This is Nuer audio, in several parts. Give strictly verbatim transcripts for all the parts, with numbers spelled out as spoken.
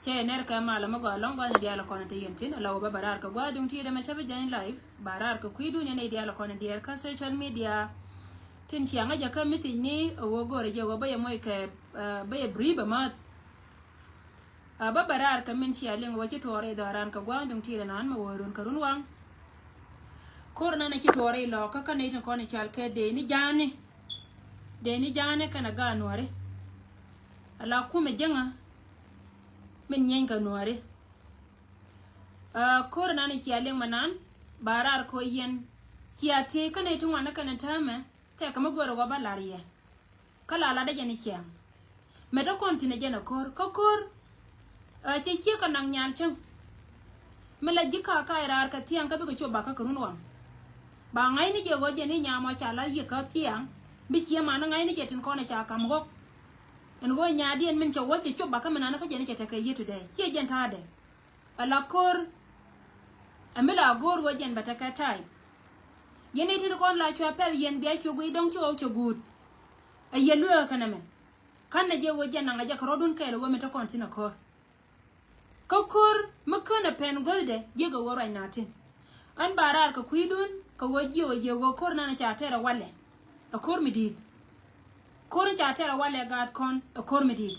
Cɛ yɛ nɛr kɛ mal ɛmɛ gɔaa ɛlɔ̱ŋ, gua̱thni diaal kɔn te yɛn thi̱n, ala wä bä ba raar kɛ gua̱a̱th duŋ ti̱i̱t ɛmɛ cä bi jany live, ba raar kɛ kui̱ duun yɛn nɛy diaal kɔn diɛɛr kä social media. Tin cia ŋäc ɛ kä message ni ɛ ɣöö go̱o̱rɛ jɛ ɣöö bä yɛ moc kɛ, eh, bä yɛ brief ɛmääth. Ɛ bä ba raar kɛ min cia liŋ ɣöö ci tuɔɔr rɛy dhɔaaran kɛ gua̱a̱th duŋ ti̱i̱t ɛnan mɛ ɣöö run kɛ run waŋ. Ko̱r ɛnan ɛ ci tuɔɔr rɛy lɔɔkä kä nɛy tin kɔn i̱ cal kɛ dee ni ja̱a̱ni. Dee ni ja̱a̱ni kɛnɛ gaat nuääri. Ala kumɛ jäŋä min nyieeny kɛ nuääri. Ɛ, ko̱r ɛnan cia liŋ mɛ nan ba raar kɛ ɣöö yɛn cia thiec kä nɛy ti ŋuan ni kɛn ɛ täämɛ tɛkɛ mi göörä ɣöö ba la̱r yɛ. Kä la latdä jɛn i̱ ciaŋ. Mɛ te kɔn thi̱n ɛ jɛn ɛ ko̱r kä ko̱r. Ɛ, cɛ ciek kɛ naŋ nyal cäŋ. Mi la ji̱ ka̱a̱k ka̱a̱c raar kɛ thiaŋ kä bikɛ cop bakä kɛ run waŋ. Ba ŋa̱cni jɛ ɣöö jɛn i̱ nyam ɔ ca la yiëk kä thiaŋ. Bi cië man ŋa̱cni jɛ tin kɔn ɛ ca ka̱m ɣɔ̱k. Ɛn ɣöö nyaadiɛn min cɛ wä cɛ cop bakä mi nan kä jɛn i̱ cɛ tekɛ yiëë today ciɛ jɛn ta̱a̱dɛ. Ala ko̱r. Ɛ mi la go̱o̱r ɣöö jɛn bɛ tekɛ ta̱a̱y. Yɛn i̱ tin kɔn la cuɛ pɛth yɛn bia cuɛ guiy dɔ̱ŋ ci ɣɔw cɛ guut. Ɛ yɛ lueekä kɛnɛ mɛ. Ka̱n nɛ jɛ ɣöö jɛn naŋ a jɛ kɛ rɔ̱dun kɛɛl ɣöö mi te kɔn thi̱n ɛ ko̱r. Kä ko̱r mi känɛ pɛn guäthdɛ jiäk ɛ ɣöö ruac na thi̱n. Ɣän ba raar kɛ kui̱dun kɛ ɣöö jiök ɛ yɛ ɣöö ko̱r nanɛ ca tɛr ɛ walɛ. Ɛ ko̱r mi di̱i̱t. Ko̱r ca tɛr ɛ walɛ gaat kɔn ɛ ko̱r mi di̱i̱t.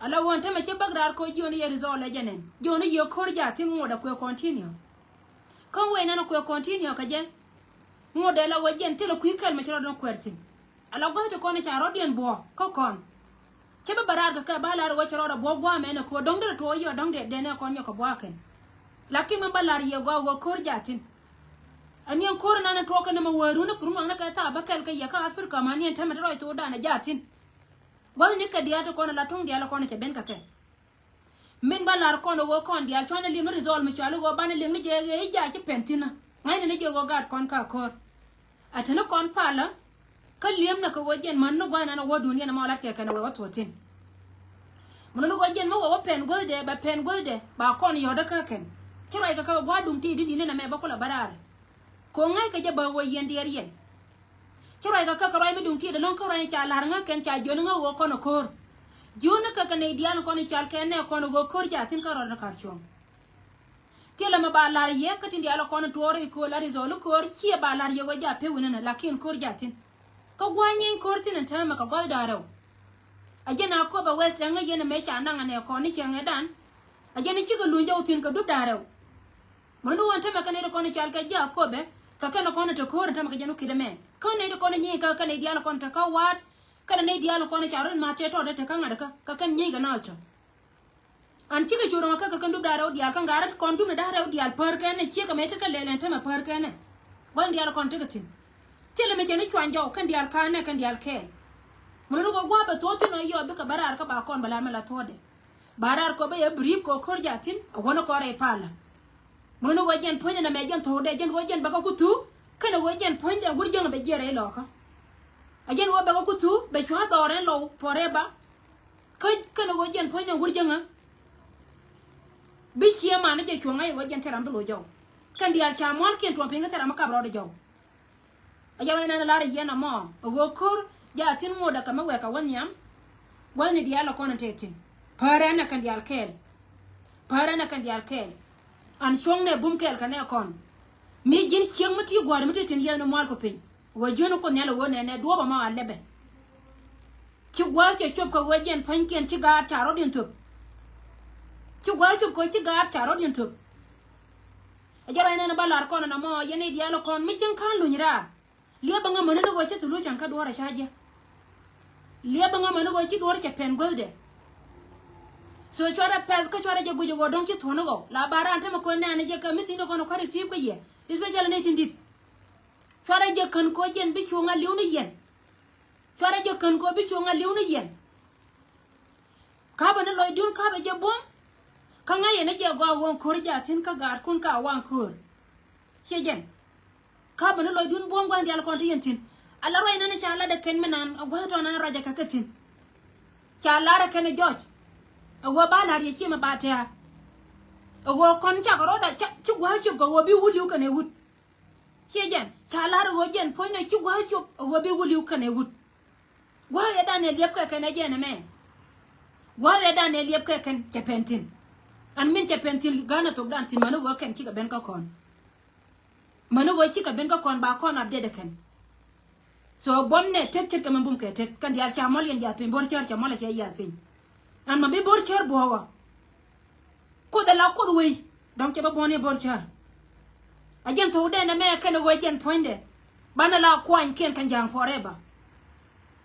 Ala ɣöö ɛn tämɛ cä bäk raar kɛ ɣöö jiɔni yɛ result ɛ jɛ nɛn jiɔni yɛ ko̱r jaathin ŋot ɛ kuɛ continue. Kä wee nɛn ɛ kuɛ continue kɛ jɛ. Ŋot ɛ la ɣöö jɛn thilɛ kui̱ kɛl mɛ ci rɔɔdɛ kuɛɛr thi̱n. Ala gua̱th ti kɔn ca rɔɔdiɛn buɔ̱ɔ̱k kä kɔn. Cä bä bä raar kɛ kɛ ba lar ɣöö cɛ rɔɔdɛ buɔ̱ɔ̱k gua̱a̱mɛ nɛ kɛ ɣöö dɔ̱ŋ derɛ tuɔɔk yɛ dɔ̱ŋ dee dɛn ɛ kɔn nyɔk kɛ bua̱a̱k kɛn. Lakin mi bä lar yɛ gua̱a̱k ɣöö ko̱r jaathin. Aniɛn ko̱r ɛnan ɛ tuɔɔk kɛn ɛmɛ wee run ɛ kɛ run waŋnɛ kɛ thaap bä kɛl kɛ yɛ kä Africa ma aniɛn tämɛ te rɔɔc thokdan ɛ jaathin. Gua̱thni kɛ diaal ti kɔn ala tuŋ diaal kɔn cɛ ben kɛ kɛ. Min ba lar kɔn ɣöö kɔn diaal cuanɛ liŋ ni result mi cuali ɣöö banɛ liŋ ni jɛ ɣee i̱ ja̱ ci pɛn thi̱n. Ŋa̱cnɛ ni jɛ ɣöö gaat kɔn ka ko̱r. A te ni kɔn palä. Kä liemnɛ kɛ ɣöö jɛn män ni gua̱thnan a wä duun yɛn ɛmɔ lat kɛ kɛn ɛ wee wä thuɔ̱ɔ̱thin. Män ni ɣöö jɛn mi wee wä pɛn guäthdɛ bɛ pɛn guäthdɛ ba kɔn yɔ̱dä kä kɛn. Ci ruac kɛ kɛ gua̱a̱r duŋ ti di̱t di̱t ni nɛ mɛ bä kulɛ bä raar. Ko̱ ŋäc kɛ jɛ bä ɣöö yɛn diɛɛr yɛn. Ci ruac kɛ kä kɛ ruac mi duŋ tiet ɛlɔ̱ŋ kä ruac ca la̱r ŋäk kɛn ca jiön ŋäk ɣöö kɔn ɛ ko̱r. Jiön ni kä kɛ nɛy diaal kɔn i̱ cal kɛn nɛ kɔn ɛ ɣöö ko̱r jaathin kä rɔɔd ni ka̱r cuɔ̱ŋ. Thilɛ mɛ ba la̱r yɛ kä tin diaal kɔn i̱ tuɔɔr i̱ ko̱r la result i̱ ko̱r ciɛ ba la̱r yɛ ɣöö ja pek wi̱nɛ nɛ lakin ko̱r jaathin. Kä gua̱a̱ny nyieeny ko̱r thi̱n ɛn täämɛ kɛ gua̱th da̱ŋ rɛw. A jɛn a köpɛ wɛth tɛŋä yɛn ɛmɛ ca naŋ ɛnɛ kɔn ni cieŋɛ dan. A jɛn i̱ cikɛ luny jɔw thi̱n kɛ dup da̱ŋ rɛw. Mën ni ɣöö ɛn tämɛ kɛn nɛy ti kɔn i̱ cal kɛ ji̱ a köpɛ kɛ kɛn kɔn i̱ te ko̱r ɛn tämɛ kɛ jɛn wä ki̱t ɛmɛ. Kä nɛy ti kɔn i̱ nyieny kä kɛn nɛy diaal kɔn te kä wa̱a̱t. Kɛn nɛy diaal kɔn i̱ ca run ma tëë tɔɔt te kä ŋa̱t kä kɛ kɛn nyieny kɛ naath cɔ. An cikɛ cu rɔŋ kä kɛ kɛn dup da̱ŋ rɛw diaal kä ŋa̱t kɔn dup ni da̱ŋ rɛw diaal pär kɛn nɛ ciek ɛmɛ tet kä lɛl ɛn tämɛ pär kɛn nɛ. Gua̱n diaal kɔn tekɛ thi̱n. Thilɛ mi cɛ ni cuany jɔw kɛn diaal ka̱n nɛ kɛn diaal kɛɛl. Mën ni ɣöö gua̱a̱ bɛ thuɔ̱ɔ̱th thi̱n ɔ yɔɔ bikɛ bä raar kä ba kɔn bɛ lar mi la thuɔ̱ɔ̱dɛ. Ba raar kɔ bä yɛ brief kɔ ko̱r jaathin a wänä kɔ rɛy palä. Mën ni ɣöö jɛn puɔ̱nydɛ nɛmɛ jɛn thuɔ̱ɔ̱dɛ jɛn ɣöö jɛn bɛ kä kuthu. Kɛnɛ ɣöö jɛn puɔ̱nydɛ wur jäŋä bɛ jiɛn rɛy lɔkä. A jɛn ɣöö bɛ kä kuthu bɛ cua̱ dhɔɔr ɛn lɔw forever. Kä kɛnɛ ɣöö jɛn puɔ̱nydɛ wur jäŋä. Bi ciɛ man ni jɛ cuɔ̱ŋ a yɛ ɣöö jɛn thil ram bi lo̱c jɔw. Kɛn diaal ca mua̱lkiɛn tuɔ̱ŋ piny kä thil ram mi kap rɔɔdɛ jɔw. A jɛ ruac nɛn lar yɛn ɛmɔ a ɣöö ko̱r jaathin ŋotdɛ kɛ mi wɛɛk kɛ wä nhiam. Gua̱thni diaal ɛ kɔn in te thi̱n. Pärɛ nɛ kɛn diaal kɛɛl. Pärɛ nɛ kɛn diaal kɛɛl. An cuɔ̱ŋ nɛ bum kɛɛl kɛ nɛ kɔn. Mi ji̱n cieŋ mi ti gua̱a̱r mi ti thi̱n yɛn ni mual kɔ piny. Ɣöö ji̱n ni kuoth nhial ɛ ɣöö nɛnɛ duɔ̱ɔ̱p ɛmɔ a lɛpɛ. Ci gua̱a̱th cɛ cop kɛ ɣöö jɛn pua̱nykiɛn ci gaat ca rɔ̱diɛn thöp. Ci gua̱a̱th cop kɛ ɣöö ci gaat ca rɔ̱diɛn thöp. A jɛ ruac nɛn ba lar kɔn ɛn ɛmɔ yɛn i̱ diaal ɛ kɔn mi cieŋ ka̱n luny raar. Liɛpɛ ŋa mäni ni ɣöö cä thulucan kä duɔ̱ɔ̱rɛ ca jiɛ. Liɛpɛ ŋa mäni ɣöö ci duɔ̱ɔ̱rɛ cɛ pɛn guäthdɛ. So cuarɛ pɛth kä cuarɛ jɛ guic ɣöö dɔ̱ŋ ci thuɔ̱n ɣɔw la ba raan tämɛ kɔn nɛɛni jɛ kɛ mi thi̱n kɔn kua̱r i̱ thi̱i̱p kä yɛ. Especially nɛy tin di̱t. Cuarɛ jɛ kän kɔ jɛn bi cuŋ a li̱w ni yɛn. Cuarɛ jɛ kän kɔ bi cuŋ a li̱w ni yɛn. Kapɛ ni lɔcdun kapɛ jɛ buɔ̱m. Kä ŋa̱c yɛn ni jɛ gɔaa ɣöö ko̱r jaathin kä gaatkun ka waŋ köör. Ciɛ jɛn. Kapɛ ni lɔcdun buɔ̱m gua̱n diaal kɔn ti yɛn thi̱n. Ala ruac nani ca latdɛ kɛn mi nan a gua̱th tɔ̱ nan ruacɛ kɛ kɛ thi̱n. Ca lar ɛ kɛn ɛ jɔc. Ɛ ɣöö ba la̱r yɛ ciɛ mɛ ba tɛ̈ɛ̈r. Ɛ ɣöö kɔn cakɛ rɔɔdɛ ci gua̱th cop kɛ ɣöö bi wut li̱w kɛn ɛ wut. Ciɛ jɛn ca lar ɛ ɣöö jɛn puɔ̱nydɛ ci gua̱th cop ɛ ɣöö bi wut li̱w kɛn ɛ wut. Gua̱a̱k yɛ dan ɛ liɛpkɛ kɛnɛ jɛn ɛmɛ. Gua̱a̱th ëëdan ëë liɛp kɛ kɛn cɛ pɛn thi̱n. An min cɛ pɛn thi̱n ga̱a̱n ɛ thokdan thi̱n mäni ɣöö kɛn cikɛ ben kä kɔn. Mäni ɣöö cikɛ ben kä kɔn ba kɔn update ɛ kɛn. So buɔ̱m nɛ tet ce̱tkɛ mɛ bum kɛ tet kɛn diaal ca mɔl yɛn yath piny bo̱r cär cɛ mɔl ɛ cɛ yath piny. An ma bi bo̱r cär buɔ̱ɔ̱kɔ. Kuoth ɛ la kuoth wei dɔ̱ŋ cɛ bä buɔ̱n i̱ bo̱r cär. A jɛn thokdɛn ɛmɛ kɛn ɛ ɣöö jɛn puɔ̱nydɛ banɛ la kuanykiɛn kɛn ja̱a̱ŋ forever.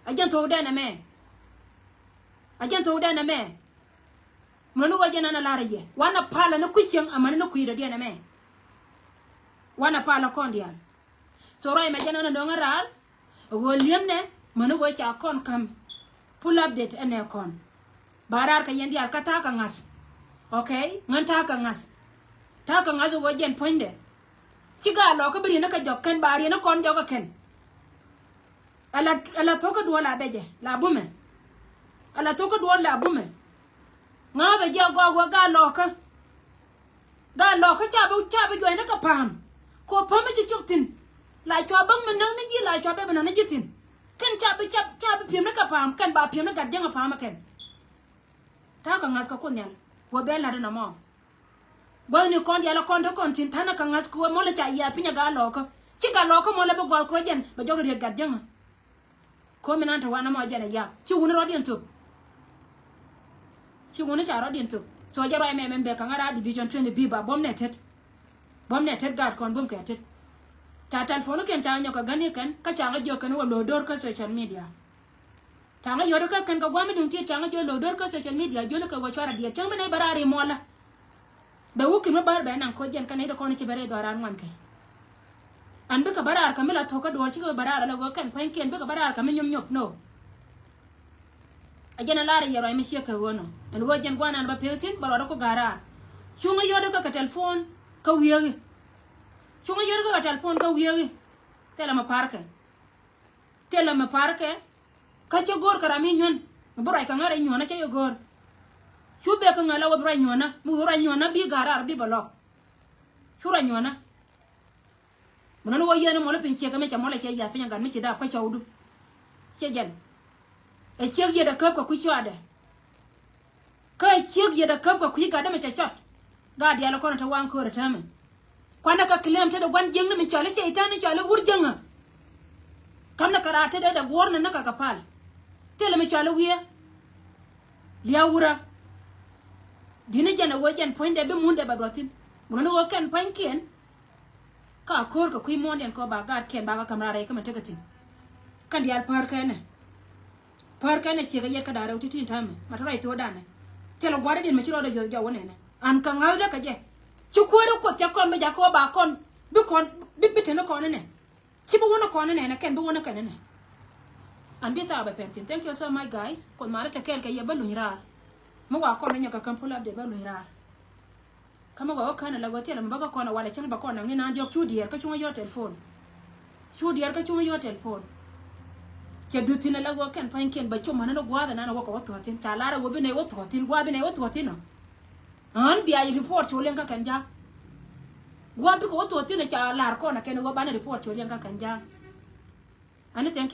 A jɛn thokdɛn ɛmɛ. A jɛn thokdɛn ɛmɛ. Mɛ ni wä jɛn an a lar a yɛ wanɛ palä ni kui̱ cieŋ amäni ni kui̱dɔdiɛn ɛmɛ. Wanɛ palä kɔn diaal. So ruac mɛ jɛn an a nöŋ a raar. A ɣöö li̱emnɛ mäni ɣöö ca kɔn ka̱m. Pull update ɛnɛ kɔn. Ba raar kɛ yɛn diaal kä ta̱a̱ kɛ ŋa̱th. Okay, ŋän ta̱a̱ kɛ ŋa̱th. Ta̱a̱ kɛ ŋa̱th a ɣöö jɛn puɔ̱nydɛ. Ci gaa lɔɔkä bi ri̱n ni kɛ jɔk kɛn ba ri̱n ni kɔn jɔk ɛ kɛn. Ala, ala thok kä duɔl la bɛcɛ la bumɛ. Ala thok kä duɔl la bumɛ. Ŋa̱a̱th a jiɛ gɔɔk wä gaa lɔɔkä. Gaa lɔɔkä ca bi, ca bi juɔcni kɛ pa̱a̱m. Kɛ ɣöö pa̱a̱m mi ci cop thi̱n. La cua bäŋ mi näk ni ji̱ la cua bɛ bi näk ni ji̱ thi̱n. Kɛn ca bi, ca, ca bi pi̱em ni kɛ pa̱a̱m kɛn ba pi̱em ni gat jiäŋä pa̱a̱m ɛ kɛn. Ta̱a̱ kɛ ŋa̱th kɛ kun nhial wä bɛ la̱t inɔ mɔ. Gua̱thni kɔn diaal a kɔn te kɔn thi̱n ta̱nä kɛ ŋa̱th kɛ ɣöö mɔlɛ ca yiath piny a gaa lɔɔkä. Ci gaa lɔɔkä mɔlɛ bi gɔɔth kɛ ɣöö jɛn bɛ jɔk riet gat jiäŋä. Komi nan te wanɛ mɔ jɛn a yap ci wuni rɔ̱diɛn thöp. Ci wuni ca rɔ̱diɛn thöp. So jɛ ruac mɛ mɛn bɛ kaŋä raa division twenty bi ba buɔ̱m nɛ tet. Buɔ̱m nɛ tet gaat kɔn buɔ̱m kɛ tet. Ca telephone kɛn ca nyɔk kɛ gäni kɛn kä ca ŋä jiök kɛn wä lo̱o̱ do̱r kä social media. Ca ŋä yɔt kä kɛn kɛ gua̱a̱m mi duŋ tiet ca ŋä jiök lo̱o̱ do̱r kä social media jiöl kɛ wä cuarɛ diɛt cäŋ mi nɛ bɛ raar i̱ muɔlä. Bɛ wä ki̱n mi bär bɛ naŋ koc jɛn kä nɛy ti kɔn ci bɛ rɛy dhɔaar raan ŋuan kɛ. An bikɛ bä raar kä mi la thok kä duɔ̱ɔ̱r cikɛ bä raar ala ɣöö kɛn pua̱nykiɛn bikɛ bä raar kä mi nyop nyop no. A jɛn a lar yɛ ruac mi ciek kɛ ɣöö nɔ ɛn ɣöö jɛn gua̱a̱r nan bä pek thi̱n bä ruɔdä ku ga̱a̱r raar. Cuŋä yɔ̱t kä kɛ telephone kä wi̱eeŋi. Cuŋä yɔ̱t kä kɛ telephone kä wi̱eeŋi. Thilɛ mi pa̱rkɛ. Thilɛ mi pa̱rkɛ. Kä cä go̱o̱r kɛ ram i̱ nyuän mi bi ruac kɛ ŋa̱r i̱ nyuänä cä yɛ go̱o̱r. Cu bek kä ŋa̱r la wä bi ruac nyuänä mi wi̱i̱ ruac nyuänä bi ga̱a̱r raar bi bɛ lɔk. Cu ruac nyuänä. Mi nɔn wä yiɛn mɔl piny ciek kɛ mi cɛ mɔl ɛ cɛ yath piny ɛ gat mi ci daap kä cɔwdu. Ciɛ jɛn. Ɛ ciek yiet ɛ käp kɛ kui̱ cuaadɛ. Kä ɛ ciek yiet ɛ käp kɛ kui̱ gat dämɛ cɛ cɔt. Gaat diaal ɛ kɔn ɛ te waŋ köör ɛ täämɛ. Kuanɛ kɛ claim tetdɛ gua̱n jiäkni mi cɔal i̱ Cɛy-tan i̱ cɔal i̱ wur jiäŋä. Ka̱mnɛ kɛ raar tetdɛ dɛ guɔ̱ɔ̱rnɛ ni kɛ kɛ pal. Thilɛ mi cɔal i̱ wiee. Lia̱a̱ wurä. Di̱t ni jɛn ɛ ɣöö jɛn puɔ̱nydɛ bi mundɛ bɛ duɔth thi̱n. Mun ni ɣöö kɛn pua̱nykiɛn. Ka ko̱r kɛ kui̱ muɔ̱ɔ̱ndiɛn kɔ ba gaatkiɛn ba kɛ ka̱m raar rɛy kä mɛ tekɛ thi̱n. Kɛn diaal päär kɛnɛ. Päär kɛnɛ ciek kɛ yɛt kä da̱ŋ rɛw ti̱ti̱ täämɛ ma te ruac tho̱o̱danɛ. Thilɛ gua̱a̱r i̱diɛn mɛ ci rɔɔdɛ yuɔth jɔw wä nɛnɛ. An kɛ ŋa̱thda kɛ jɛ. Ci kuäär i̱ Kuoth cɛ kɔn bi jakä wä ba kɔn bi kɔn bi bi te ni kɔn inɛ. Ci bi wä ni kɔn inɛnɛ kɛn bi wä ni kɛn inɛ. An bi thaak bɛ pɛn thi̱n. Thank you so much guys. Kuoth maari te kɛɛl kɛ yɛ bä luny raar. Mi wa kɔn ni nyɔk kɛ käm pull update bä luny raar. Kä mi wa wä kän ala ɣöö thilɛ mi bä kä kɔn a walɛ cäŋ bä kɔn a ŋi̱n an diɔ̱k cu diɛɛr kä cuŋä yɔ̱ɔ̱ telephone. Cu diɛɛr kä cuŋä yɔ̱ɔ̱ telephone. Cɛ duth thi̱n ala ɣöö kɛn pa̱nykiɛn bä cop mäni ni gua̱a̱th ɛnan a wä kɛ wä thuɔ̱ɔ̱th thi̱n ca lar a ɣöö bi nɛy wä thuɔ̱ɔ̱th thi̱n gua̱a̱th bi nɛy wä thuɔ̱ɔ̱th thi̱n ɔ. Ɣän bia report cu liɛŋ kä kɛn ja̱a̱ŋ. Gua̱a̱th bikɛ wä thuɔ̱ɔ̱th thi̱n ca lar kɔn a kɛn ɣöö banɛ report cu liɛŋ kä kɛn ja̱a̱ŋ. Ani thank you.